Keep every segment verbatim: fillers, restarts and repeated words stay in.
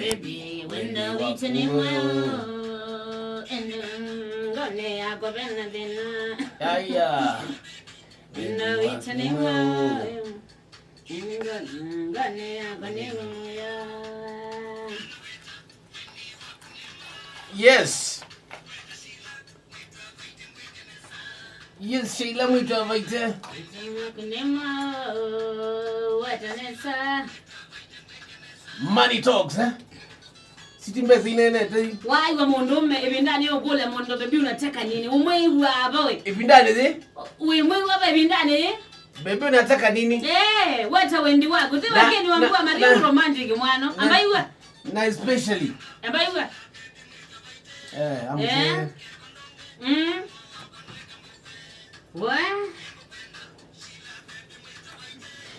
Baby, wendo witũ nĩ mweũ. Ĩndĩ ngone yakwa vena thĩna. Aya. Wendo witũ nĩ mweũ. Ngo-, ngone yakwa nĩ mweũ. Yes. Yes, Sheila Mwita Vaite. Nĩ mweũ, weta nesa. Money talks, eh? Siti mbesa inenete. Waiwa mũndũme ĩvindanĩ ũkũlya mũndũ, "Baby, unataka nini?" Ũmwĩw'a ava we? Ĩvindanĩ yĩ? Wĩmwĩw'a ava ĩvindanĩ yĩ? "Baby, unataka nini?" Eh, weta wendi waku. Ti na, wakeni wa na, mbua mari na, romantic mwana. Na, ambaiwa. Na especially. Ambaiwa. Eh, I'm eh. Saying. Mm. We.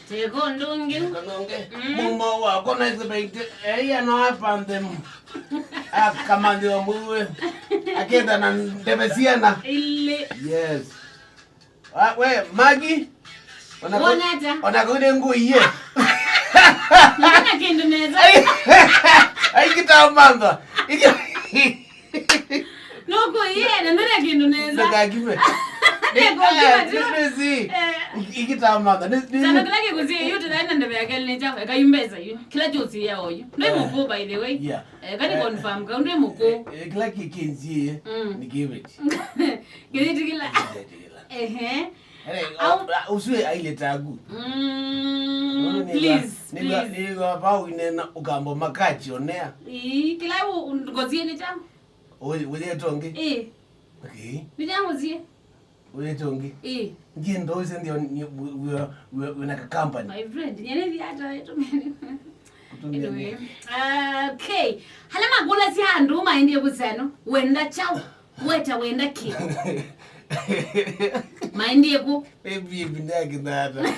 Teko ndungi. Teko ndungi. Mm. Mumo wako na isebeite. Eh, ya no apande. Akamanthi wa muwe. Akenda na ndebe siana. Ile. Yes. Ah, we, Maggie. Ona ko-, wona ata? Ona ko nĩ ngũie. Nĩ kĩndũ nesa. Ai, ai, kĩtamantha. Iki- Nũkũie, na ndũrĩ kĩndũ nesa. Ndakakime. Nĩ kũkima tu. Nĩ, nĩ, nĩ, eh. Iki-, ikĩtamantha. Nĩ, nĩ, sana kĩla kĩkũsie, yu tena na ndebe yake nĩ chama, eka yu mbesa yu. Kĩla kyosi ya oyu. Ndĩ eh. Mũkũ, by the way. Yeah. Eh, kani eh, confirm, ka ndĩ mũkũ. Eh, eh, kĩla kĩkĩnzie, mm, nĩ kĩveti. Kĩveti kĩla. Kĩveti kĩla. Ehe. Ere, au- a-, ũsu aile tagu. Mm, nĩwa- please, nĩwa- please. Nĩwa vau inena ũkambo makachi onea. Ii, kĩla u- ngozie nĩ kyaũ? Ũyĩete ũngĩ? Ĩĩ. Okay. Nĩ kyaũ ngozie? Ũyĩete ũngĩ? Ĩĩ. Ngĩ ndo ũse ndio ni- we- we- we- wĩna ka company. My friend, nyene thiata wetu meni. Anyway, okay. Hala makũlasya andũ maendie kũseno, wenda kyaũ? Weta wenda kĩ? Maendie kũ? Maybe ĩvinda ya kĩthata.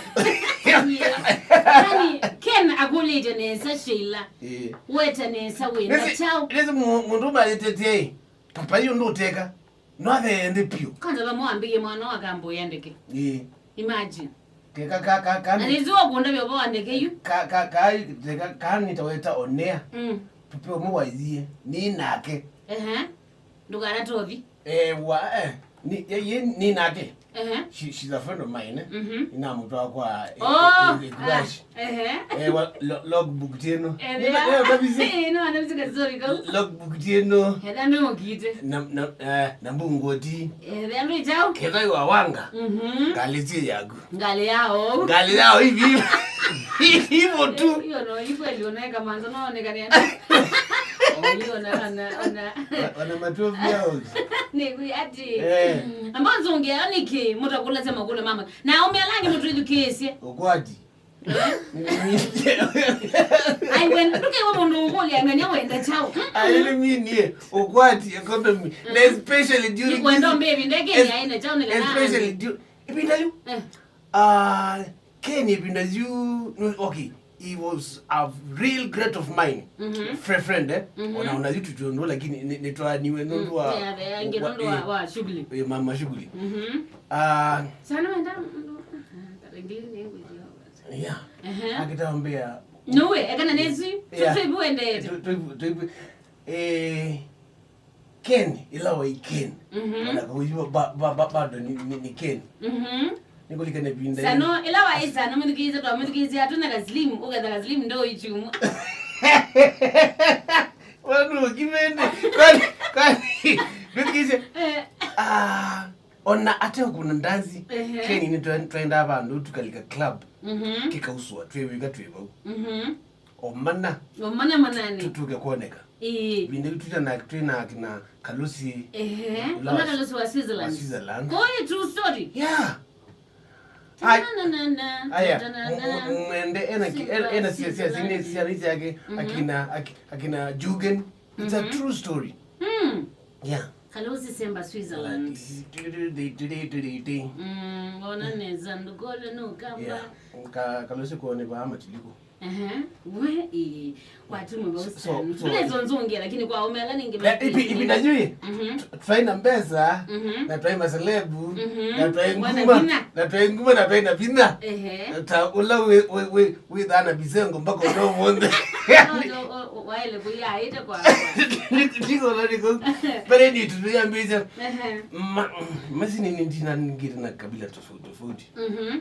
Yaani, Ken akũlĩte nesa Sheila. Eh. Weta nesa wenda kyaũ? Nĩsĩ mu- mũndũ malĩtete, papa yu ndũteka. No athee nthĩ piũ. Kwanza vamwe wambĩie mwana wa kambo ya ndeke. Ĩĩ. Imagine. Keka ka- ka- ka- na nĩzu wakũnda vyova wa ndeke yu. Ka- ka- ka- ka- ka- nĩtaweta onea. Mm. Papa ũmwe waithie. Nĩ nake. Ehe. Ndũkanatothi. Eh, wa, eh. Nĩ, ye- ye- nĩ nake. Ehe. She, she's a friend of mine, eh? Mhm. Ninamũtwaa kwa, eh, oh, eh, eh, crush. Ah, ehe. Eh, wa, lo- logbook tieno. Eh, nĩma- yeah. Eh, kabisa. Eh, no, anabisika story kau. Logbook tieno. Heda ndo mukite. Na, na, eh, na mbungoti. Eh, heda ndo chao. Kethaiwa wanga. Mhm. Ngalĩsye yaku. Ngalĩ yao. Ngalĩ yao hivi. Hivyo tu. Hiyo no, hiyo ndio naeka manzo naonekana. Oh, hiyo na, na, na. Wa- wana matovu yao. Nĩkwĩ ati. Eh. Ambanzonge anike mũtakũlasya makũla mama. Na aume alangi mũtwĩthukĩĩsye. Ũkwati. Eh? Ai, wenda, ndũkĩwa mũndũ ũkũlya ngania wenda chao. Mm-mm. Ai, nĩ mini, eh, ũkwati economy. Na especially during wenda this- mbevi ndeke es- ni aina chao ni kana especially du- ĩvinda yu. Eh. Ah, Ken ĩvinda yu, no, okay, he was a real great of mine. Mhm. Fre- friend, eh? Mhm. Ona, ona yu tũtũndũ, lakini nĩ- nĩtwaaniwe nũndũ wa- mm, yeah, yeah, nge- wa- nũndũ wa- eh, wa shughuli. Eh, ma- mashughuli. Mhm. Ah. Sana wenda, mm, mm, mm, mm, yeah. Ehe. Akĩtambĩa. No way, ekana nesi. Yeah. Tũibu wendete. Tũ- tũibu- tũibu- eh, Ken, ĩla waĩ Ken. Mhm. Ona kauyu ba- ba- ba- bado ni- ni- ni Ken. Mhm. Nĩkũlikana ĩvinda. Sano, ĩla waĩ sano, mwĩthukĩĩsye, twamwĩthukĩĩsye, atũna ka slim, ũketha ka slim ndo ichumu. Wanu kimene. Kwani, kwani, ndũthikĩĩsye. Eh. Ah, ona ate ũkũna ndanzi. Ehe. Ken nĩ twa- twaendaa vandũ, tũkalika club. Mhm. Kĩkauswa, twĩwĩka twĩ vau. Mhm. O mana. O mana manani. Tũtuke kuoneka. Ĩĩ. Vinde twĩ na, twĩ na kina Kalusi. Ehe. Ula ona wa- Kalusi wa Switzerland. Wa Switzerland. Kwa hiyo true story. Yeah. Ai- na, na, na, na, aya, na, na, na, mu- mu- mwende ena ki- Simba, ena- ena sia- sia- Switzerland. Sine- sia- sia- yake, mhm, akina aki- akina Jugen. It's a, mhm, true story. Mm. Yeah. Kalusi Simba Switzerland. Ti- ti- ti- ti- ti- ti- ti- ti. Mm, ona neza ndukole no kamba. Yeah. Ka- Kalusi kuone ba matiliko. Ehe, we, ĩĩ, watumwa so- so- so- ndũnezonzungia, lakini kwa aume ala ningĩ. Eh, ipi- ipi najui. Mhm. Twaina mbesa, mhm, na twai maselebu, mhm, na twai nguma, na twai nguma, na twaina vinya. Ehe. Ta ula wi- wi- wi- withana bisengo mpaka ũndũ ũmũnthĩ. No, no, o- o- waĩle kũyaĩte kwa. Niko, niko, niko. Pale ndio tuliyambisha. Ehe. Ma-, masini ni ndina ngiri na kabila tofauti tofauti. Mhm.